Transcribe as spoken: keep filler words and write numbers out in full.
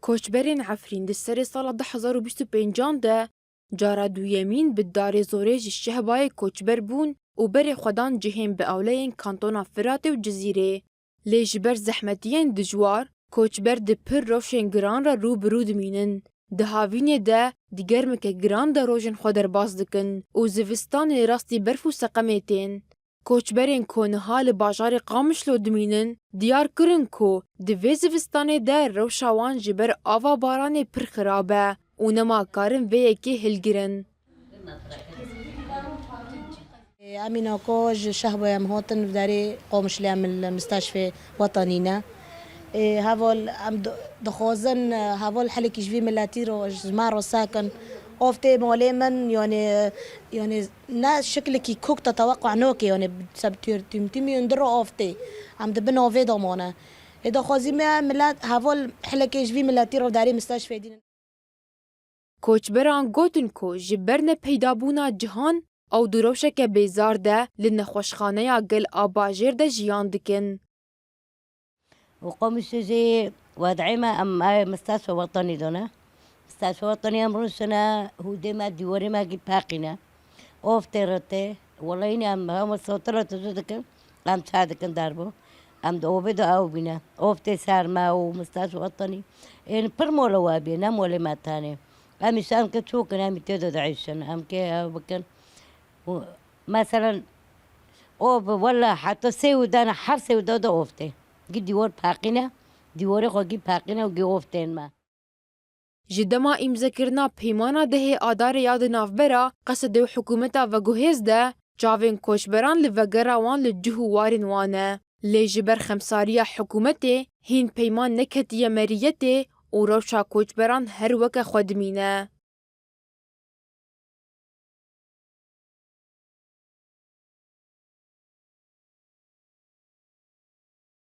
Koçberên Efrîn di serê sala du hezar û bîst û pêncan de cara duyemîn bi darê zorê ji Şehbayê koçber bûn û berê xwe dan cihên bi ewleyên kantona Firatê û Cizîrê. Lê ji ber zehmetiyên dijwar, koçber di pir rewşên giran re rû bi rû dimînin. Di havînê de, di germeke giran de rojên xwe derbas dikin û zivistanê rastî berf û seqemê tên. Koçberên ku niha li bajarê Qamişlo dimînin, diyar kirin ku di vê zivistanê de rewşa wan ji ber ava baranê pir xirab e û nema karin vê yekê hilgirin. Em îna ku ji Şehboyê em hatin, li derê Qamişlê em li misteşfê wetanî ne. Ê, heval em di-, dixwazin, e, heval helekî ji vî miletî re, ji me re sekin. Of tê malê min, yanî, yanî ne şiklekî kok te teweqqa noke, yanî seb tîr tîm tîmî hundir re of tê. Em di bin avê de mane. Ê daxwazî me milet heval helekê ji vî miletî re derê misteşfê dînin. Koçberan gotin ku ji ber nepeydabûna cihan ew di rewşeke bêzar de li nexweşxaneya gel a bajêr de jiyan dikin. Û Qamişê jî wed'ê me em ayê misteşfa wetanî dane. Misteşfa wetanî em rûniştine hûdê me dîwarê me gî peqîne. Of tê re tê. Wela hînî em hema sotira tijî dikin. Em çay dikin derbo. Em di obê de ew bîne. Of tê ser me û misteşfa wetanî. Ên pir mola we bîye, ne molê me tenê. Em îşan ke çokin, em tê de diîşin. Em kê ew bikin. Û meselen, o bi wela heta sê û dana her sê û da de of tê. Gî dîwar peqîne, dîwarê xwe gî peqîne û gî of tên me. Ji dema îmzekirina peymana dehê Adarê ya di navbera Qesedê û hikûmeta veguhêz de, çavên koçberan li vegera wan li cih û warên wan e. Lê ji ber xemsariya hikûmetê hîn peyman neketiye meriyetê û rewşa koçberan her weke xwe dimîne.